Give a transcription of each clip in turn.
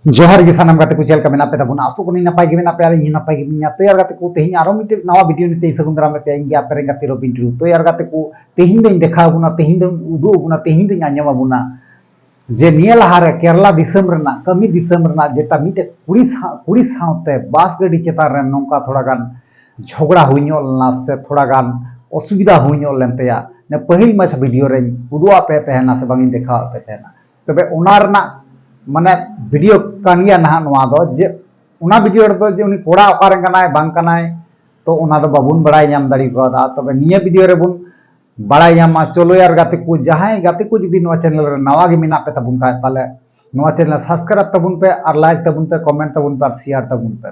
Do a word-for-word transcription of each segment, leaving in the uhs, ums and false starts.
ᱡᱚᱦᱟᱨ ᱜᱮ ᱥᱟᱱᱟᱢ ᱜᱟᱛᱮ ᱠᱚ, ᱪᱮᱫ ᱞᱮᱠᱟ ᱢᱮᱱᱟᱜ ᱯᱮ ᱛᱟᱵᱚᱱᱟ? ᱟᱥᱚᱜ ᱠᱟᱹᱱᱟᱹᱧ ᱱᱟᱯᱟᱭ ᱜᱮ ᱢᱮᱱᱟᱜ ᱯᱮᱭᱟ ᱟᱨ ᱤᱧ ᱦᱚᱸ ᱱᱟᱯᱟᱭ ᱜᱮ ᱢᱤᱱᱟᱹᱧᱟ᱾ ᱛᱚ ᱭᱟᱨ ᱜᱟᱛᱮ ᱠᱚ, ᱛᱮᱦᱮᱧ ᱟᱨᱚ ᱢᱤᱫᱴᱮᱡ ᱱᱟᱣᱟ ᱵᱷᱤᱰᱤᱭᱳ ᱱᱤᱛᱮ ᱤᱧ ᱥᱟᱹᱜᱩᱱ ᱫᱟᱨᱟᱢ ᱯᱮᱭᱟ, ᱤᱧ ᱜᱮ ᱟᱯᱮ ᱨᱮᱱ ᱜᱟᱛᱮ ᱨᱚᱵᱤᱱ ᱴᱩᱰᱩ᱾ ᱛᱚ ᱭᱟᱨ ᱜᱟᱛᱮ ᱠᱚ, ᱛᱮᱦᱮᱧ ᱫᱚᱧ ᱫᱮᱠᱷᱟᱣ ᱟᱵᱚᱱᱟ, ᱛᱮᱦᱮᱧ ᱫᱚᱧ ᱩᱫᱩᱜ ᱟᱵᱚᱱᱟ, ᱛᱮᱦᱮᱧ ᱫᱚᱧ ᱟᱸᱡᱚᱢ ᱟᱵᱚᱱᱟ ᱡᱮ ᱱᱤᱭᱟᱹ ᱞᱟᱦᱟᱨᱮ ᱠᱮᱨᱞᱟ ᱫᱤᱥᱚᱢ ᱨᱮᱱᱟᱜ, ᱠᱟᱹᱢᱤ ᱫᱤᱥᱚᱢ ᱨᱮᱱᱟᱜ ᱡᱮᱴᱟ ᱢᱤᱫᱴᱮᱡ ᱠᱩᱲᱤ ᱥᱟᱶ, ᱠᱩᱲᱤ ᱥᱟᱶᱛᱮ ᱵᱟᱥ ᱜᱟᱹᱰᱤ ᱪᱮᱛᱟᱱ ᱨᱮ ᱱᱚᱝᱠᱟ ᱛᱷᱚᱲᱟ ᱜᱟᱱ ᱡᱷᱚᱜᱽᱲᱟ ᱦᱩᱭ ᱧᱚᱜ ᱞᱮᱱᱟ ᱥᱮ ᱛᱷᱚᱲᱟ ᱜᱟᱱ ᱚᱥᱩᱵᱤᱫᱷᱟ ᱦᱩᱭ ᱧᱚᱜ ᱞᱮᱱ ᱛᱟᱭᱟ, ᱱᱤᱭᱟᱹ ᱯᱟᱹᱦᱤᱞ ᱢᱟᱪᱷᱟ ᱵᱷᱤᱰᱤᱭᱳ ᱨᱮᱧ ᱩᱫᱩᱜ ᱟᱫ ᱯᱮ ᱛᱟᱦᱮᱱᱟ ᱥᱮ ᱵᱟᱝ ᱤᱧ ᱫᱮᱠᱷᱟᱣ ᱟᱫ ᱯᱮ ᱛᱟᱦᱮᱱᱟ᱾ ᱛᱚᱵᱮ ᱚᱱᱟ ᱨᱮᱱᱟᱜ ᱢᱟᱱᱮ ᱵᱷᱤᱰᱤᱭᱳ ᱠᱟᱱ ᱜᱮᱭᱟ ᱱᱟᱦᱟᱜ ᱱᱚᱣᱟ ᱫᱚ, ᱡᱮ ᱚᱱᱟ ᱵᱷᱤᱰᱤᱭᱳ ᱨᱮᱫᱚ ᱡᱮ ᱩᱱᱤ ᱠᱚᱲᱟ ᱚᱠᱟᱨᱮᱱ ᱠᱟᱱᱟᱭ ᱵᱟᱝ ᱠᱟᱱᱟᱭ, ᱛᱚ ᱚᱱᱟ ᱫᱚ ᱵᱟᱵᱚᱱ ᱵᱟᱲᱟᱭ ᱧᱟᱢ ᱫᱟᱲᱮ ᱠᱟᱣᱫᱟ᱾ ᱛᱚᱵᱮ ᱱᱤᱭᱟᱹ ᱵᱷᱤᱰᱤᱭᱳ ᱨᱮᱵᱚᱱ ᱵᱟᱲᱟᱭ ᱧᱟᱢᱟ᱾ ᱪᱚᱞᱚ ᱭᱟᱨ ᱜᱟᱛᱮ ᱠᱚ, ᱡᱟᱦᱟᱸᱭ ᱜᱟᱛᱮ ᱠᱚ ᱡᱩᱫᱤ ᱱᱚᱣᱟ ᱪᱮᱱᱮᱞ ᱨᱮ ᱱᱟᱣᱟ ᱜᱮ ᱢᱮᱱᱟᱜ ᱯᱮ ᱛᱟᱵᱚᱱ ᱠᱷᱟᱡ, ᱛᱟᱦᱞᱮ ᱱᱚᱣᱟ ᱪᱮᱱᱮᱞ ᱥᱟᱵᱥᱠᱨᱟᱭᱤᱵ ᱛᱟᱵᱚᱱ ᱯᱮ ᱟᱨ ᱞᱟᱭᱤᱠ ᱛᱟᱵᱚᱱ ᱯᱮ, ᱠᱚᱢᱮᱱᱴ ᱛᱟᱵᱚᱱ ᱯᱮ ᱟᱨ ᱥᱮᱭᱟᱨ ᱛᱟᱵᱚᱱ ᱯᱮ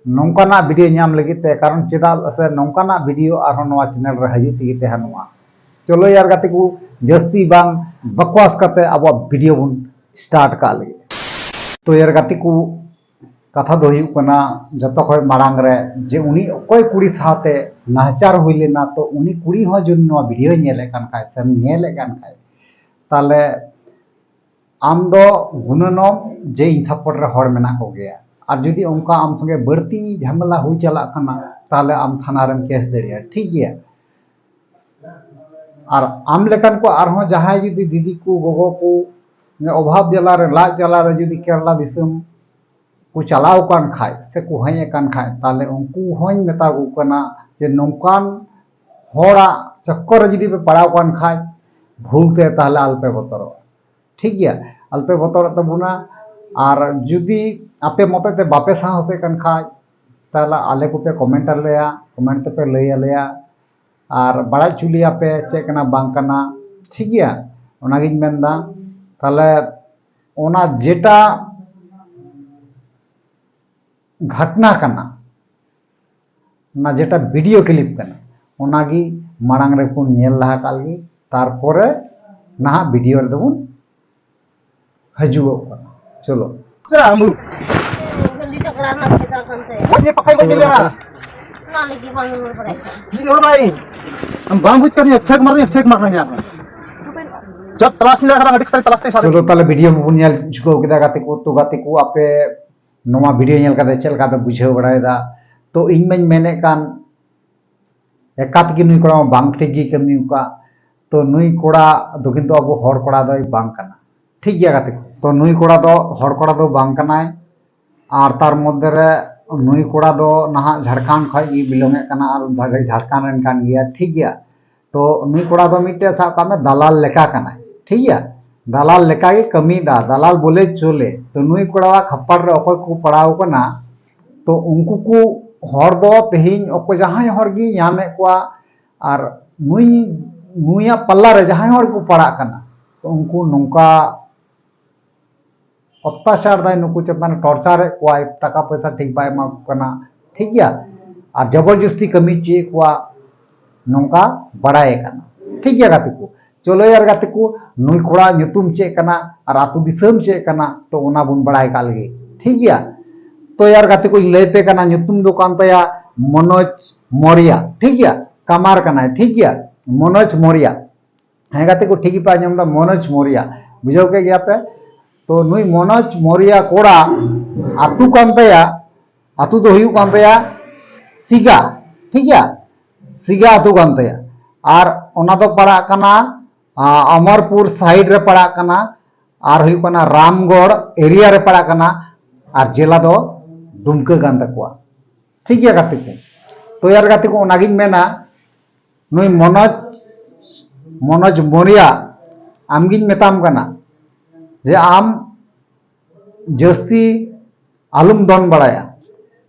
ᱱᱚᱝᱠᱟᱱᱟᱜ ᱵᱷᱤᱰᱤᱭᱳ ᱧᱟᱢ ᱞᱟᱹᱜᱤᱫ ᱛᱮ᱾ ᱠᱟᱨᱚᱱ ᱪᱮᱫᱟᱜ ᱥᱮ ᱱᱚᱝᱠᱟᱱᱟᱜ ᱵᱷᱤᱰᱤᱭᱳ ᱟᱨᱦᱚᱸ ᱱᱚᱣᱟ ᱪᱮᱱᱮᱞ ᱨᱮ ᱦᱤᱡᱩᱜ ᱛᱮᱜᱮ ᱛᱟᱦᱮᱱᱚᱜᱼᱟ᱾ ᱪᱚᱞᱚ ᱭᱟᱨ ᱜᱟᱛᱮ ᱠᱚ, ᱡᱟᱹᱥᱛᱤ ᱵᱟᱝ ᱵᱟᱠᱣᱟᱥ ᱠᱟᱛᱮ ᱟᱵᱚᱣᱟᱜ ᱵᱷᱤᱰᱤᱭᱳ ᱵᱚᱱ ᱥᱴᱟᱨᱴ ᱠᱟᱜ ᱞᱟᱹᱜᱤᱫ᱾ ᱛᱚ ᱭᱟᱨ ᱜᱟᱛᱮ ᱠᱚ, ᱠᱟᱛᱷᱟ ᱫᱚ ᱦᱩᱭᱩᱜ ᱠᱟᱱᱟ, ᱡᱚᱛᱚ ᱠᱷᱚᱱ ᱢᱟᱲᱟᱝ ᱨᱮ ᱡᱮ ᱩᱱᱤ ᱚᱠᱚᱭ ᱠᱩᱲᱤ ᱥᱟᱶᱛᱮ ᱱᱟᱦᱟᱪᱟᱨ ᱦᱩᱭ ᱞᱮᱱᱟ, ᱛᱚ ᱩᱱᱤ ᱠᱩᱲᱤ ᱦᱚᱸ ᱡᱩᱫᱤ ᱱᱚᱣᱟ ᱵᱷᱤᱰᱤᱭᱳᱭ ᱧᱮᱞᱮᱫ ᱠᱟᱱ ᱠᱷᱟᱡ ᱥᱮᱢ ᱧᱮᱞᱮᱫ ᱠᱟᱱ ᱠᱷᱟᱡ, ᱛᱟᱦᱞᱮ ᱟᱢ ᱫᱚ ᱜᱩᱱᱟᱹᱱᱚᱢ ᱡᱮ ᱤᱧ ᱥᱟᱯᱳᱨᱴ ᱨᱮ ᱦᱚᱲ ᱢᱮᱱᱟᱜ ᱠᱚᱜᱮᱭᱟ᱾ ᱟᱨ ᱡᱩᱫᱤ ᱚᱱᱠᱟ ᱟᱢ ᱥᱚᱸᱜᱮ ᱵᱟᱹᱲᱛᱤ ᱡᱷᱟᱢᱮᱞᱟ ᱦᱩᱭ ᱪᱟᱞᱟᱜ ᱠᱟᱱᱟ, ᱛᱟᱦᱞᱮ ᱟᱢ ᱛᱷᱟᱱᱟ ᱨᱮᱢ ᱠᱮᱥ ᱫᱟᱲᱮᱭᱟᱜᱼᱟ, ᱴᱷᱤᱠ ᱜᱮᱭᱟ᱾ ᱟᱨ ᱟᱢ ᱞᱮᱠᱟᱱ ᱠᱚ ᱟᱨᱦᱚᱸ ᱡᱟᱦᱟᱸᱭ ᱡᱩᱫᱤ ᱫᱤᱫᱤ ᱠᱚ, ᱜᱚᱜᱚ ᱠᱚ ᱚᱵᱷᱟᱵ ᱡᱟᱞᱟ ᱨᱮ, ᱞᱟᱡ ᱡᱟᱞᱟ ᱨᱮ ᱡᱩᱫᱤ ᱠᱮᱨᱞᱟ ᱫᱤᱥᱚᱢ ᱠᱚ ᱪᱟᱞᱟᱣ ᱟᱠᱟᱱ ᱠᱷᱟᱡ ᱥᱮ ᱠᱚ ᱦᱮᱡ ᱟᱠᱟᱱ ᱠᱷᱟᱡ, ᱛᱟᱦᱞᱮ ᱩᱱᱠᱩ ᱦᱚᱸᱧ ᱢᱮᱛᱟ ᱠᱚ ᱠᱟᱱᱟ ᱡᱮ ᱱᱚᱝᱠᱟᱱ ᱦᱚᱲᱟᱜ ᱪᱚᱠᱠᱚᱨ ᱨᱮ ᱡᱩᱫᱤ ᱯᱮ ᱯᱟᱲᱟᱣ ᱟᱠᱟᱱ ᱠᱷᱟᱡ, ᱵᱷᱩᱞ ᱛᱮ ᱛᱟᱦᱞᱮ ᱟᱞᱚᱯᱮ ᱵᱚᱛᱚᱨᱚᱜᱼᱟ, ᱴᱷᱤᱠ ᱜᱮᱭᱟ? ᱟᱞᱚᱯᱮ ᱵᱚᱛᱚᱨᱚᱜ ᱛᱟᱵᱚᱱᱟ᱾ ᱟᱨ ᱡᱩᱫᱤ ᱟᱯᱮ ᱢᱚᱛᱚᱡ ᱛᱮ ᱵᱟᱯᱮ ᱥᱟᱦᱚᱥᱮᱫ ᱠᱟᱱ ᱠᱷᱟᱡ, ᱛᱟᱦᱞᱮ ᱟᱞᱮ ᱠᱚᱯᱮ ᱠᱚᱢᱮᱱᱴ ᱟᱞᱮᱭᱟ, ᱠᱚᱢᱮᱱᱴ ᱛᱮᱯᱮ ᱞᱟᱹᱭ ᱟᱞᱮᱭᱟ ᱟᱨ ᱵᱟᱲᱟᱭ ᱦᱚᱪᱚ ᱞᱮᱭᱟ ᱯᱮ ᱪᱮᱫ ᱠᱟᱱᱟ ᱵᱟᱝ ᱠᱟᱱᱟ, ᱴᱷᱤᱠ ᱜᱮᱭᱟ? ᱚᱱᱟᱜᱤᱧ ᱢᱮᱱᱫᱟ᱾ ᱛᱟᱦᱞᱮ ᱚᱱᱟ ᱡᱮᱴᱟ ᱜᱷᱟᱴᱱᱟ ᱠᱟᱱᱟ, ᱚᱱᱟ ᱡᱮᱴᱟ ᱵᱷᱤᱰᱤᱭᱳ ᱠᱞᱤᱯ ᱠᱟᱱᱟ, ᱚᱱᱟᱜᱮ ᱢᱟᱲᱟᱝ ᱨᱮᱵᱚᱱ ᱧᱮᱞ ᱞᱟᱦᱟ ᱠᱟᱜ ᱞᱮᱜᱮ, ᱛᱟᱨᱯᱚᱨᱮ ᱱᱟᱦᱟᱜ ᱵᱷᱤᱰᱤᱭᱳ ᱨᱮᱫᱚ ᱵᱚᱱ ᱦᱤᱡᱩᱜᱚᱜ ᱠᱟᱱᱟ᱾ ᱪᱚᱞᱚ᱾ ᱥᱮ ᱟᱢᱵᱩ᱾ ᱜᱟᱹᱰᱤ ᱪᱟᱠᱲᱟ ᱨᱮᱱᱟᱜ ᱪᱮᱫᱟᱜ ᱠᱟᱱ ᱛᱟᱭᱟ? ᱪᱮᱫ ᱯᱟᱠᱟᱭ ᱵᱟᱹᱧ ᱧᱮᱞ ᱞᱮᱫᱟ? ᱚᱱᱟ ᱞᱟᱹᱜᱤᱫ ᱵᱟᱝ ᱨᱚᱲ ᱵᱟᱲᱟᱭ ᱠᱟᱱᱟ᱾ ᱪᱮᱫ ᱨᱚᱲ ᱵᱟᱲᱟᱭ? ᱟᱢ ᱵᱟᱝ ᱵᱩᱡᱽ ᱠᱟᱫᱤᱧᱟ, ᱪᱮᱠ ᱢᱟᱨ ᱪᱮᱠ ᱢᱟᱨ ᱧᱟᱢ᱾ ᱡᱚᱵ ᱛᱚᱞᱟᱥ ᱞᱮᱠᱷᱟᱱ ᱟᱹᱰᱤ ᱠᱟᱛᱮ ᱛᱚᱞᱟᱥ ᱛᱮ ᱥᱟᱵ ᱪᱚᱞᱚ ᱛᱟᱦᱞᱮ ᱵᱷᱤᱰᱤᱭᱳ ᱵᱚᱱ ᱧᱮᱞ ᱪᱩᱠᱟᱹᱣ ᱠᱮᱫᱟ ᱜᱟᱛᱮ ᱠᱚ᱾ ᱛᱚ ᱜᱟᱛᱮ ᱠᱚ, ᱟᱯᱮ ᱱᱚᱣᱟ ᱵᱷᱤᱰᱤᱭᱳ ᱧᱮᱞ ᱠᱟᱛᱮ ᱪᱮᱫ ᱞᱮᱠᱟ ᱯᱮ ᱵᱩᱡᱷᱟᱹᱣ ᱵᱟᱲᱟᱭᱮᱫᱟ? ᱛᱚ ᱤᱧ ᱢᱟᱧ ᱢᱮᱱᱮᱫ ᱠᱟᱱ ᱮᱠᱟᱛ ᱜᱮ ᱱᱩᱭ ᱠᱚᱲᱟ ᱢᱟ ᱵᱟᱝ ᱴᱷᱤᱠ ᱜᱮ ᱠᱟᱹᱢᱤ ᱟᱠᱟᱫ᱾ ᱛᱚ ᱱᱩᱭ ᱠᱚᱲᱟ ᱫᱚ ᱠᱤᱱᱛᱩ ᱟᱵᱚ ᱦᱚᱲ ᱠᱚᱲᱟ ᱫᱚᱭ ᱵᱟᱝ ᱠᱟᱱᱟ, ᱴᱷᱤᱠ ᱜᱮᱭᱟ ᱜᱟᱛᱮ ᱠᱚ? ᱛᱚ ᱱᱩᱭ ᱠᱚᱲᱟ ᱫᱚ ᱦᱚᱲ ᱠᱚᱲᱟ ᱫᱚ ᱵᱟᱝ ᱠᱟᱱᱟᱭ᱾ ᱟᱨ ᱛᱟᱨ ᱢᱚᱫᱽᱫᱷᱮ ᱨᱮ ᱱᱩᱭ ᱠᱚᱲᱟ ᱫᱚ ᱱᱟᱦᱟᱜ ᱡᱷᱟᱲᱠᱷᱚᱸᱰ ᱠᱷᱚᱱ ᱜᱮ ᱵᱤᱞᱚᱝ ᱮᱫ ᱠᱟᱱᱟ ᱟᱨ ᱡᱷᱟᱲᱠᱷᱚᱸᱰ ᱨᱮᱱ ᱠᱟᱱ ᱜᱮᱭᱟ, ᱴᱷᱤᱠ ᱜᱮᱭᱟ? ᱛᱚ ᱱᱩᱭ ᱠᱚᱲᱟ ᱫᱚ ᱢᱤᱫᱴᱮᱡ ᱥᱟᱵ ᱠᱟᱜ ᱢᱮ ᱫᱟᱞᱟᱞ ᱞᱮᱠᱟ ᱠᱟᱱᱟᱭ, ᱴᱷᱤᱠ ᱜᱮᱭᱟ? ᱫᱟᱞᱟᱞ ᱞᱮᱠᱟ ᱜᱮ ᱠᱟᱹᱢᱤᱭᱮᱫᱟ, ᱫᱟᱞᱟᱞ ᱵᱚᱞᱮ ᱪᱚᱞᱮ᱾ ᱛᱚ ᱱᱩᱭ ᱠᱚᱲᱟᱣᱟᱜ ᱠᱷᱟᱯᱯᱟᱲ ᱨᱮ ᱚᱠᱚᱭ ᱠᱚ ᱯᱟᱲᱟᱣ ᱠᱟᱱᱟ, ᱛᱚ ᱩᱱᱠᱩ ᱠᱚ ᱦᱚᱲ ᱫᱚ ᱛᱮᱦᱮᱧ ᱚᱠᱚᱭ ᱡᱟᱦᱟᱸᱭ ᱦᱚᱲ ᱜᱮ ᱧᱟᱢᱮᱫ ᱠᱚᱣᱟ, ᱟᱨ ᱱᱩᱭ, ᱱᱩᱭᱟᱜ ᱯᱟᱞᱞᱟ ᱨᱮ ᱡᱟᱦᱟᱸᱭ ᱦᱚᱲ ᱠᱚ ᱯᱟᱲᱟᱜ ᱠᱟᱱᱟ, ᱛᱚ ᱩᱱᱠᱩ ᱱᱚᱝᱠᱟ ᱚᱛᱛᱟᱪᱟᱨ ᱫᱟᱭ, ᱱᱩᱠᱩ ᱪᱮᱛᱟᱱ ᱨᱮ ᱴᱚᱨᱪᱟᱨᱮᱫ ᱠᱚᱣᱟᱭ, ᱴᱟᱠᱟ ᱯᱚᱭᱥᱟ ᱴᱷᱤᱠ ᱵᱟᱭ ᱮᱢᱟ ᱠᱚ ᱠᱟᱱᱟ, ᱴᱷᱤᱠ ᱜᱮᱭᱟ? ᱟᱨ ᱡᱚᱵᱚᱨᱡᱚᱥᱛᱤ ᱠᱟᱹᱢᱤ ᱦᱚᱪᱚᱭᱮᱫ ᱠᱚᱣᱟ, ᱱᱚᱝᱠᱟ ᱵᱟᱲᱟᱭ ᱠᱟᱱᱟ, ᱴᱷᱤᱠ ᱜᱮᱭᱟ ᱜᱟᱛᱮ ᱠᱚ? ᱪᱚᱞᱚ ᱭᱟᱨ ᱜᱟᱛᱮ ᱠᱚ, ᱱᱩᱭ ᱠᱚᱲᱟ ᱧᱩᱛᱩᱢ ᱪᱮᱫ ᱠᱟᱱᱟ ᱟᱨ ᱟᱹᱛᱩ ᱫᱤᱥᱚᱢ ᱪᱮᱫ ᱠᱟᱱᱟ, ᱛᱚ ᱚᱱᱟ ᱵᱚᱱ ᱵᱟᱲᱟᱭ ᱠᱟᱜ ᱞᱮᱜᱮ, ᱴᱷᱤᱠ ᱜᱮᱭᱟ? ᱛᱚ ᱭᱟᱨ ᱜᱟᱛᱮ ᱠᱚ, ᱤᱧ ᱞᱟᱹᱭ ᱯᱮ ᱠᱟᱱᱟ, ᱧᱩᱛᱩᱢ ᱫᱚ ᱠᱟᱱ ᱛᱟᱭᱟ ᱢᱚᱱᱳᱡᱽ ᱢᱚᱨᱤᱭᱟ, ᱴᱷᱤᱠ ᱜᱮᱭᱟ? ᱠᱟᱢᱟᱨ ᱠᱟᱱᱟᱭ, ᱴᱷᱤᱠ ᱜᱮᱭᱟ? ᱢᱚᱱᱳᱡᱽ ᱢᱚᱨᱤᱭᱟ᱾ ᱦᱮᱸ ᱜᱟᱛᱮ ᱠᱚ, ᱴᱷᱤᱠ ᱜᱮᱯᱮ ᱟᱸᱡᱚᱢ ᱮᱫᱟ, ᱢᱚᱱᱳᱡᱽ ᱢᱚᱨᱤᱭᱟ, ᱵᱩᱡᱷᱟᱹᱣ ᱠᱮᱫ ᱜᱮᱭᱟ ᱯᱮ? ᱛᱚ ᱱᱩᱭ ᱢᱚᱱᱳᱡᱽ ᱢᱚᱨᱤᱭᱟ ᱠᱚᱲᱟ ᱟᱹᱛᱩ ᱠᱟᱱ ᱛᱟᱭᱟ, ᱟᱹᱛᱩ ᱫᱚ ᱦᱩᱭᱩᱜ ᱠᱟᱱ ᱛᱟᱭᱟ ᱥᱤᱜᱟ, ᱴᱷᱤᱠ ᱜᱮᱭᱟ? ᱥᱤᱜᱟ ᱟᱹᱛᱩ ᱠᱟᱱ ᱛᱟᱭᱟ᱾ ᱟᱨ ᱚᱱᱟ ᱫᱚ ᱯᱟᱲᱟᱜ ᱠᱟᱱᱟ, ᱟ, ᱚᱢᱚᱨᱯᱩᱨ ᱥᱟᱭᱤᱰ ᱨᱮ ᱯᱟᱲᱟᱜ ᱠᱟᱱᱟ, ᱟᱨ ᱦᱩᱭᱩᱜ ᱠᱟᱱᱟ ᱨᱟᱢᱜᱚᱲ ᱮᱨᱤᱭᱟ ᱨᱮ ᱯᱟᱲᱟᱜ ᱠᱟᱱᱟ, ᱟᱨ ᱡᱮᱞᱟ ᱫᱚ ᱫᱩᱢᱠᱟᱹ ᱠᱟᱱ ᱛᱟᱠᱚᱣᱟ, ᱴᱷᱤᱠ ᱜᱮᱭᱟ ᱜᱟᱛᱮ ᱠᱚ? ᱛᱚ ᱭᱟᱨ ᱜᱟᱛᱮ ᱠᱚ, ᱚᱱᱟᱜᱤᱧ ᱢᱮᱱᱟ, ᱱᱩᱭ ᱢᱚᱱᱳᱡᱽ, ᱢᱚᱱᱳᱡᱽ ᱢᱚᱨᱤᱭᱟ, ᱟᱢᱜᱤᱧ ᱢᱮᱛᱟᱢ ᱠᱟᱱᱟ ᱡᱮ ᱟᱢ ᱡᱟᱹᱥᱛᱤ ᱟᱞᱚᱢ ᱫᱚᱱ ᱵᱟᱲᱟᱭᱟ,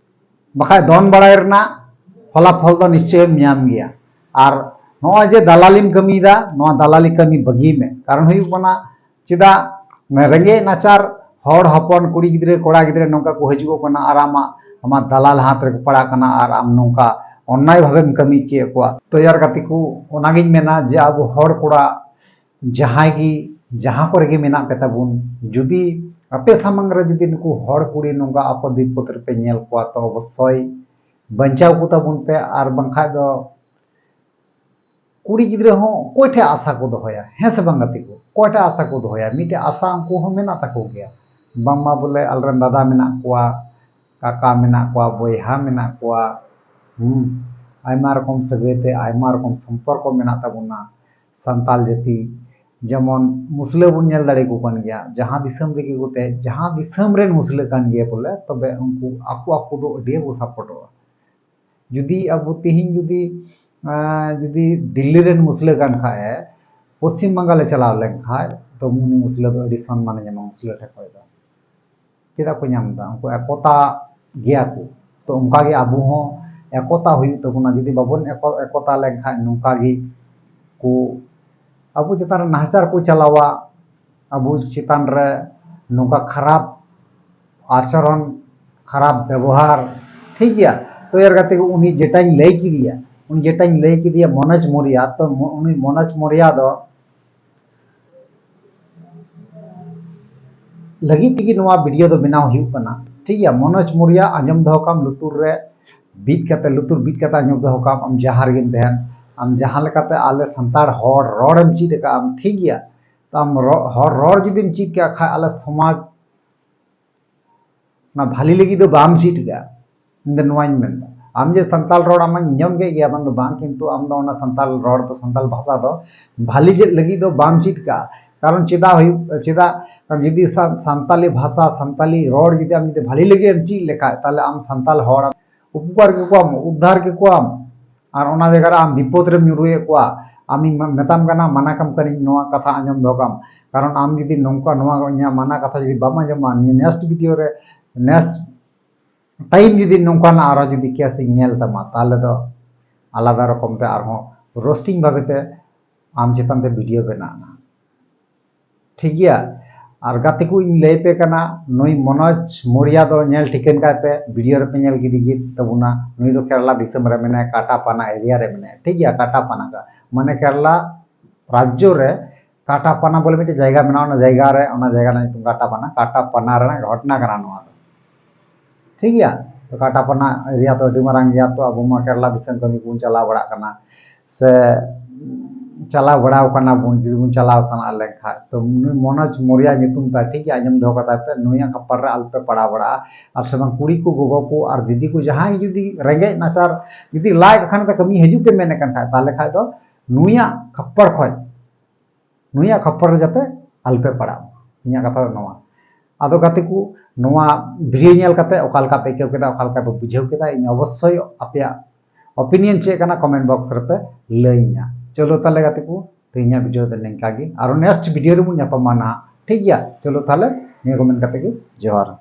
ᱵᱟᱠᱷᱟᱡ ᱫᱚᱱ ᱵᱟᱲᱟᱭ ᱨᱮᱱᱟᱜ ᱯᱷᱚᱞᱟᱯᱷᱚᱞ ᱫᱚ ᱱᱤᱥᱪᱚᱭᱮᱢ ᱧᱟᱢ ᱜᱮᱭᱟ᱾ ᱟᱨ ᱱᱚᱜᱼᱚᱭ ᱡᱮ ᱫᱟᱞᱟᱞᱤᱢ ᱠᱟᱹᱢᱤᱭᱮᱫᱟ, ᱱᱚᱣᱟ ᱫᱟᱞᱟᱞᱤ ᱠᱟᱹᱢᱤ ᱵᱟᱹᱜᱤᱭ ᱢᱮ᱾ ᱠᱟᱨᱚᱱ ᱦᱩᱭᱩᱜ ᱠᱟᱱᱟ, ᱪᱮᱫᱟᱜ ᱨᱮᱸᱜᱮᱡ ᱱᱟᱪᱟᱨ ᱦᱚᱲ ᱦᱚᱯᱚᱱ, ᱠᱩᱲᱤ ᱜᱤᱫᱽᱨᱟᱹ, ᱠᱚᱲᱟ ᱜᱤᱫᱽᱨᱟᱹ ᱱᱚᱝᱠᱟ ᱠᱚ ᱦᱤᱡᱩᱜᱚᱜ ᱠᱟᱱᱟ ᱟᱨ ᱟᱢᱟᱜ, ᱟᱢᱟᱜ ᱫᱟᱞᱟᱞ ᱦᱟᱛ ᱨᱮᱠᱚ ᱯᱟᱲᱟᱜ ᱠᱟᱱᱟ ᱟᱨ ᱟᱢ ᱱᱚᱝᱠᱟ ᱚᱱᱱᱟᱭ ᱵᱷᱟᱵᱮᱢ ᱠᱟᱹᱢᱤ ᱦᱚᱪᱚᱭᱮᱫ ᱠᱚᱣᱟ᱾ ᱛᱚ ᱭᱟᱨ ᱜᱟᱛᱮ ᱠᱚ, ᱚᱱᱟᱜᱤᱧ ᱢᱮᱱᱟ ᱡᱮ ᱟᱵᱚ ᱦᱚᱲ ᱠᱚᱲᱟ ᱡᱟᱦᱟᱸᱭ ᱜᱮ ᱡᱟᱦᱟᱸ ᱠᱚᱨᱮ ᱜᱮ ᱢᱮᱱᱟᱜ ᱯᱮ ᱛᱟᱵᱚᱱ, ᱡᱩᱫᱤ ᱟᱯᱮ ᱥᱟᱢᱟᱝ ᱨᱮ ᱡᱩᱫᱤ ᱱᱩᱠᱩ ᱦᱚᱲ ᱠᱩᱲᱤ ᱱᱚᱝᱠᱟ ᱟᱯᱚᱫ ᱵᱤᱯᱚᱫ ᱨᱮᱯᱮ ᱧᱮᱞ ᱠᱚᱣᱟ, ᱛᱚ ᱚᱵᱚᱥᱥᱳᱭ ᱵᱟᱧᱪᱟᱣ ᱠᱚ ᱛᱟᱵᱚᱱ ᱯᱮ, ᱟᱨ ᱵᱟᱝᱠᱷᱟᱡ ᱫᱚ ᱠᱩᱲᱤ ᱜᱤᱫᱽᱨᱟᱹ ᱦᱚᱸ ᱚᱠᱚᱭ ᱴᱷᱮᱱ ᱟᱥᱟ ᱠᱚ ᱫᱚᱦᱚᱭᱟ? ᱦᱮᱸ ᱥᱮ ᱵᱟᱝ ᱜᱟᱛᱮ ᱠᱚ? ᱚᱠᱚᱭ ᱴᱷᱮᱱ ᱟᱥᱟ ᱠᱚ ᱫᱚᱦᱚᱭᱟ? ᱢᱤᱫᱴᱮᱡ ᱟᱥᱟ ᱩᱱᱠᱩ ᱦᱚᱸ ᱢᱮᱱᱟᱜ ᱛᱟᱠᱚ ᱜᱮᱭᱟ, ᱵᱟᱝᱢᱟ ᱵᱚᱞᱮ ᱟᱞᱮᱨᱮᱱ ᱫᱟᱫᱟ ᱢᱮᱱᱟᱜ ᱠᱚᱣᱟ, ᱠᱟᱠᱟ ᱢᱮᱱᱟᱜ ᱠᱚᱣᱟ, ᱵᱚᱭᱦᱟ ᱢᱮᱱᱟᱜ ᱠᱚᱣᱟ, ᱦᱩᱸ, ᱟᱭᱢᱟ ᱨᱚᱠᱚᱢ ᱥᱟᱹᱜᱟᱹᱭ ᱛᱮ ᱟᱭᱢᱟ ᱨᱚᱠᱚᱢ ᱥᱚᱢᱯᱚᱨᱠᱚ ᱢᱮᱱᱟᱜ ᱛᱟᱵᱚᱱᱟ ᱥᱟᱱᱛᱟᱞ ᱡᱟᱹᱛᱤ᱾ ᱡᱮᱢᱚᱱ ᱢᱩᱥᱞᱟᱹ ᱵᱚᱱ ᱧᱮᱞ ᱫᱟᱲᱮ ᱟᱠᱚ ᱠᱟᱱ ᱜᱮᱭᱟ, ᱡᱟᱦᱟᱸ ᱫᱤᱥᱚᱢ ᱨᱮᱜᱮ ᱠᱚ ᱛᱟᱦᱮᱸ, ᱡᱟᱦᱟᱸ ᱫᱤᱥᱚᱢ ᱨᱮᱱ ᱢᱩᱥᱞᱟᱹ ᱠᱟᱱ ᱜᱮᱭᱟ ᱵᱚᱞᱮ, ᱛᱚᱵᱮ ᱩᱱᱠᱩ ᱟᱠᱚ ᱟᱠᱚ ᱫᱚ ᱟᱹᱰᱤ ᱠᱚ ᱥᱟᱯᱚᱴᱚᱜᱼᱟ᱾ ᱡᱩᱫᱤ ᱟᱵᱚ ᱛᱮᱦᱮᱧ ᱡᱩᱫᱤ, ᱟᱸ, ᱡᱩᱫᱤ ᱫᱤᱞᱞᱤ ᱨᱮᱱ ᱢᱩᱥᱞᱟᱹ ᱠᱟᱱ ᱠᱷᱟᱡ ᱮ, ᱯᱚᱥᱪᱤᱢ ᱵᱟᱝᱜᱟᱞ ᱮ ᱪᱟᱞᱟᱣ ᱞᱮᱱ ᱠᱷᱟᱡ, ᱛᱚ ᱩᱱᱤ ᱢᱩᱥᱞᱟᱹ ᱫᱚ ᱟᱹᱰᱤ ᱥᱚᱱᱢᱟᱱᱮ ᱧᱟᱢᱟ ᱢᱩᱥᱞᱟᱹ ᱴᱷᱮᱱ ᱠᱷᱚᱡ ᱫᱚ᱾ ᱪᱮᱫᱟᱜ ᱠᱚ ᱧᱟᱢ ᱮᱫᱟ? ᱩᱱᱠᱩ ᱮᱠᱚᱛᱟ ᱜᱮᱭᱟ ᱠᱚ᱾ ᱛᱚ ᱚᱱᱠᱟ ᱜᱮ ᱟᱵᱚ ᱦᱚᱸ ᱮᱠᱚᱛᱟ ᱦᱩᱭᱩᱜ ᱛᱟᱵᱚᱱᱟ᱾ ᱡᱩᱫᱤ ᱵᱟᱵᱚᱱ ᱮᱠᱚ-, ᱮᱠᱚᱛᱟ ᱞᱮᱱᱠᱷᱟᱡ ᱱᱚᱝᱠᱟ ᱜᱮ ᱠᱚ ᱟᱵᱚ ᱪᱮᱛᱟᱱ ᱨᱮ ᱱᱟᱦᱟᱪᱟᱨ ᱠᱚ ᱪᱟᱞᱟᱣᱟ, ᱟᱵᱚ ᱪᱮᱛᱟᱱ ᱨᱮ ᱱᱚᱝᱠᱟ ᱠᱷᱟᱨᱟᱯ ᱟᱪᱚᱨᱚᱱ, ᱠᱷᱟᱨᱟᱯ ᱵᱮᱵᱚᱦᱟᱨ, ᱴᱷᱤᱠ ᱜᱮᱭᱟ᱾ ᱛᱚ ᱮᱨ ᱠᱟᱛᱮ ᱩᱱᱤ ᱡᱮᱴᱟᱧ ᱞᱟᱹᱭ ᱠᱮᱫᱮᱭᱟ, ᱩᱱᱤ ᱡᱮᱴᱟᱧ ᱞᱟᱹᱭ ᱠᱮᱫᱮᱭᱟ ᱢᱚᱱᱳᱡᱽ ᱢᱚᱨᱤᱭᱟ, ᱛᱚ ᱢᱚ-, ᱩᱱᱤ ᱢᱚᱱᱳᱡᱽ ᱢᱚᱨᱤᱭᱟ ᱫᱚ ᱞᱟᱹᱜᱤᱫ ᱛᱮᱜᱮ ᱱᱚᱣᱟ video ᱫᱚ ᱵᱮᱱᱟᱣ ᱦᱩᱭᱩᱜ ᱠᱟᱱᱟ, ᱴᱷᱤᱠ ᱜᱮᱭᱟ᱾ ᱢᱚᱱᱳᱡᱽ ᱢᱚᱨᱤᱭᱟ ᱟᱸᱡᱚᱢ ᱫᱚᱦᱚ ᱠᱟᱢ ᱞᱩᱛᱩᱨ ᱨᱮ, ᱵᱤᱫ ᱠᱟᱛᱮ, ᱞᱩᱛᱩᱨ ᱵᱤᱫ ᱠᱟᱛᱮ ᱟᱸᱡᱚᱢ ᱫᱚᱦᱚ ᱠᱟᱢ, ᱟᱢ ᱡᱟᱦᱟᱸ ᱨᱮᱜᱮᱢ ᱛᱟᱦᱮᱱ, ᱟᱢ ᱡᱟᱦᱟᱸ ᱞᱮᱠᱟᱛᱮ ᱟᱞᱮ ᱥᱟᱱᱛᱟᱲ ᱦᱚᱲ ᱨᱚᱲᱮᱢ ᱪᱮᱫ ᱟᱠᱟᱫ ᱟᱢ, ᱴᱷᱤᱠ ᱜᱮᱭᱟ᱾ ᱛᱚ ᱟᱢ ᱨᱚ-, ᱦᱚᱲ ᱨᱚᱲ ᱡᱩᱫᱤᱢ ᱪᱮᱫ ᱠᱟᱜ ᱠᱷᱟᱡ, ᱟᱞᱮ ᱥᱚᱢᱟᱡᱽ ᱚᱱᱟ ᱵᱷᱟᱞᱤ ᱞᱟᱹᱜᱤᱫ ᱫᱚ ᱵᱟᱢ ᱪᱮᱫ ᱠᱟᱜᱼᱟ᱾ ᱤᱧ ᱫᱚ ᱱᱚᱣᱟᱧ ᱢᱮᱱᱫᱟ, ᱟᱢ ᱡᱮ ᱥᱟᱱᱛᱟᱲ ᱨᱚᱲ ᱟᱢᱟᱧ ᱟᱸᱡᱚᱢ ᱠᱮᱫ ᱜᱮᱭᱟ, ᱵᱟᱝ ᱫᱚ ᱵᱟᱝ, ᱠᱤᱱᱛᱩ ᱟᱢ ᱫᱚ ᱚᱱᱟ ᱥᱟᱱᱛᱟᱲ ᱨᱚᱲ ᱫᱚ, ᱥᱟᱱᱛᱟᱲ ᱵᱷᱟᱥᱟ ᱫᱚ ᱵᱷᱟᱞᱤ ᱪᱮᱫ ᱞᱟᱹᱜᱤᱫ ᱫᱚ ᱵᱟᱢ ᱪᱮᱫ ᱠᱟᱜᱼᱟ᱾ ᱠᱟᱨᱚᱱ ᱪᱮᱫᱟᱜ ᱦᱩᱭᱩᱜ, ᱪᱮᱫᱟᱜ ᱟᱢ ᱡᱩᱫᱤ ᱥᱟ-, ᱥᱟᱱᱛᱟᱞᱤ ᱵᱷᱟᱥᱟ, ᱥᱟᱱᱛᱟᱞᱤ ᱨᱚᱲ ᱡᱩᱫᱤ ᱟᱢ ᱡᱩᱫᱤ ᱵᱷᱟᱞᱤ ᱞᱟᱹᱜᱤᱫ ᱮᱢ ᱪᱮᱫ ᱞᱮᱠᱷᱟᱡ, ᱛᱟᱦᱞᱮ ᱟᱢ ᱥᱟᱱᱛᱟᱲ ᱦᱚᱲ ᱩᱯᱚᱠᱟᱨ ᱠᱮᱠᱚᱣᱟᱢ, ᱩᱫᱽᱫᱷᱟᱨ ᱠᱮᱠᱚᱣᱟᱢ᱾ ᱟᱨ ᱚᱱᱟ ᱡᱟᱭᱜᱟ ᱨᱮ ᱟᱢ ᱵᱤᱯᱚᱫ ᱨᱮᱢ ᱧᱩᱨᱩᱭᱮᱫ ᱠᱚᱣᱟ᱾ ᱟᱢᱤᱧ ᱢᱮ-, ᱢᱮᱛᱟᱢ ᱠᱟᱱᱟ, ᱢᱟᱱᱟ ᱠᱟᱢ ᱠᱟᱹᱱᱟᱹᱧ, ᱱᱚᱣᱟ ᱠᱟᱛᱷᱟ ᱟᱸᱡᱚᱢ ᱫᱚᱦᱚ ᱠᱟᱢ᱾ ᱠᱟᱨᱚᱱ ᱟᱢ ᱡᱩᱫᱤ ᱱᱚᱝᱠᱟ, ᱱᱚᱣᱟ ᱤᱧᱟᱹᱜ ᱢᱟᱱᱟ ᱠᱟᱛᱷᱟ ᱡᱩᱫᱤ ᱵᱟᱢ ᱟᱸᱡᱚᱢᱟ, ᱱᱤᱭᱟᱹ next video ᱨᱮ, next time ᱡᱩᱫᱤ ᱱᱚᱝᱠᱟᱱᱟᱜ ᱟᱨᱚ ᱡᱩᱫᱤ case ᱤᱧ ᱧᱮᱞ ᱛᱟᱢᱟ, ᱛᱟᱦᱞᱮ ᱫᱚ ᱟᱞᱟᱫᱟ ᱨᱚᱠᱚᱢ ᱛᱮ ᱟᱨᱦᱚᱸ roasting ᱵᱷᱟᱵᱮ ᱛᱮ ᱟᱢ ᱪᱮᱛᱟᱱ ᱛᱮ video ᱵᱮᱱᱟᱜᱼᱟ᱾ ᱴᱷᱤᱠ ᱜᱮᱭᱟ? ᱟᱨ ᱜᱟᱛᱮ ᱠᱚ, ᱤᱧ ᱞᱟᱹᱭ ᱯᱮ ᱠᱟᱱᱟ, ᱱᱩᱭ ᱢᱚᱱᱳᱡᱽ ᱢᱚᱨᱤᱭᱟ ᱫᱚ ᱧᱮᱞ ᱴᱷᱤᱠᱟᱹᱱ ᱠᱟᱭ ᱯᱮ, video ᱨᱮᱯᱮ ᱧᱮᱞ ᱠᱮᱫᱮ ᱜᱮ ᱛᱟᱵᱚᱱᱟ᱾ ᱱᱩᱭ ᱫᱚ ᱠᱮᱨᱟᱞᱟ ᱫᱤᱥᱚᱢ ᱨᱮ ᱢᱮᱱᱟᱭᱟ, ᱠᱟᱴᱟᱯᱟᱱᱟ area ᱨᱮ ᱢᱮᱱᱟᱭᱟ, ᱴᱷᱤᱠ ᱜᱮᱭᱟ? ᱠᱟᱴᱟᱯᱟᱱᱟ ᱜᱟ-, ᱢᱟᱱᱮ ᱠᱮᱨᱟᱞᱟ ᱨᱟᱡᱽᱡᱚ ᱨᱮ ᱠᱟᱴᱟᱯᱟᱱᱟ ᱵᱚᱞᱮ ᱢᱤᱫᱴᱮᱡ ᱡᱟᱭᱜᱟ ᱢᱮᱱᱟᱜᱼᱟ, ᱚᱱᱟ ᱡᱟᱭᱜᱟ ᱨᱮ, ᱚᱱᱟ ᱡᱟᱭᱜᱟ ᱨᱮᱱᱟᱜ ᱧᱩᱛᱩᱢ ᱠᱟᱴᱟᱯᱟᱱᱟ, ᱠᱟᱴᱟᱯᱟᱱᱟ ᱨᱮᱱᱟᱜ ᱜᱷᱚᱴᱚᱱᱟ ᱠᱟᱱᱟ ᱱᱚᱣᱟ ᱫᱚ᱾ ᱴᱷᱤᱠ ᱜᱮᱭᱟ? ᱛᱚ ᱠᱟᱴᱟᱯᱟᱱᱟ area ᱫᱚ ᱟᱹᱰᱤ ᱢᱟᱨᱟᱝ ᱜᱮᱭᱟ, ᱛᱚ ᱟᱵᱚ ᱢᱟ ᱠᱮᱨᱟᱞᱟ ᱫᱤᱥᱚᱢ ᱠᱟᱹᱢᱤ ᱠᱚᱵᱚᱱ ᱪᱟᱞᱟᱣ ᱵᱟᱲᱟᱜ ᱠᱟᱱᱟ, ᱥᱮ ᱪᱟᱞᱟᱣ ᱵᱟᱲᱟᱣ ᱠᱟᱱᱟ ᱵᱚᱱ, ᱡᱩᱫᱤ ᱵᱚᱱ ᱪᱟᱞᱟᱣ ᱛᱟᱱᱟ ᱞᱮᱱᱠᱷᱟᱱ, ᱛᱚ ᱱᱩᱭ ᱢᱚᱱᱳᱡᱽ ᱢᱚᱨᱭᱟ ᱧᱩᱛᱩᱢ ᱛᱟᱭ, ᱴᱷᱤᱠ ᱜᱮᱭᱟ, ᱟᱸᱡᱚᱢ ᱫᱚᱦᱚ ᱠᱟᱛᱟᱭ ᱯᱮ, ᱱᱩᱭᱟᱜ ᱠᱷᱟᱯᱯᱟᱨ ᱨᱮ ᱟᱞᱚᱯᱮ ᱯᱟᱲᱟᱣ ᱵᱟᱲᱟᱜᱼᱟ᱾ ᱟᱨ ᱥᱮ ᱵᱟᱝ, ᱠᱩᱲᱤ ᱠᱚ, ᱜᱚᱜᱚ ᱠᱚ ᱟᱨ ᱫᱤᱫᱤ ᱠᱚ, ᱡᱟᱦᱟᱸᱭ ᱡᱩᱫᱤ ᱨᱮᱸᱜᱮᱡ ᱱᱟᱪᱟᱨ ᱡᱩᱫᱤ ᱞᱟᱡ ᱠᱷᱟᱱ ᱫᱚ ᱠᱟᱹᱢᱤ ᱦᱤᱡᱩᱜ ᱯᱮ ᱢᱮᱱᱮᱫ ᱠᱟᱱ ᱠᱷᱟᱡ, ᱛᱟᱦᱚᱞᱮ ᱠᱷᱟᱡ ᱫᱚ ᱱᱩᱭᱟᱜ ᱠᱷᱟᱯᱯᱟᱨ ᱠᱷᱚᱡ, ᱱᱩᱭᱟᱜ ᱠᱷᱟᱯᱯᱟᱨ ᱨᱮ ᱡᱟᱛᱮ ᱟᱞᱚᱯᱮ ᱯᱟᱲᱟᱜ ᱢᱟ, ᱤᱧᱟᱹᱜ ᱠᱟᱛᱷᱟ ᱫᱚ ᱱᱚᱣᱟ᱾ ᱟᱫᱚ ᱜᱟᱛᱮ ᱠᱚ, ᱱᱚᱣᱟ video ᱧᱮᱞ ᱠᱟᱛᱮ ᱚᱠᱟ ᱞᱮᱠᱟ ᱯᱮ ᱟᱹᱭᱠᱟᱹᱣ ᱠᱮᱫᱟ, ᱚᱠᱟ ᱞᱮᱠᱟ ᱯᱮ ᱵᱩᱡᱷᱟᱹᱣ ᱠᱮᱫᱟ, ᱤᱧ ᱚᱵᱚᱥᱥᱳᱭ ᱟᱯᱮᱭᱟᱜ opinion ᱪᱮᱫ ᱠᱟᱱᱟ comment box ᱨᱮᱯᱮ ᱞᱟᱹᱭᱟᱹᱧᱟ᱾ ᱪᱚᱞᱚ ᱛᱟᱦᱞᱮ ᱜᱟᱛᱮ ᱠᱚ, ᱛᱮᱦᱮᱧᱟᱜ video ᱫᱚ ᱱᱤᱝᱠᱟ ᱜᱮ, ᱟᱨᱚ next video ᱨᱮᱵᱚᱱ ᱧᱟᱯᱟᱢᱟ ᱱᱟᱦᱟᱜ, ᱴᱷᱤᱠ ᱜᱮᱭᱟ? ᱪᱚᱞᱚ ᱛᱟᱦᱞᱮ, ᱱᱤᱭᱟᱹ ᱠᱚ ᱢᱮᱱ ᱠᱟᱛᱮ ᱜᱮ ᱡᱚᱦᱟᱨ᱾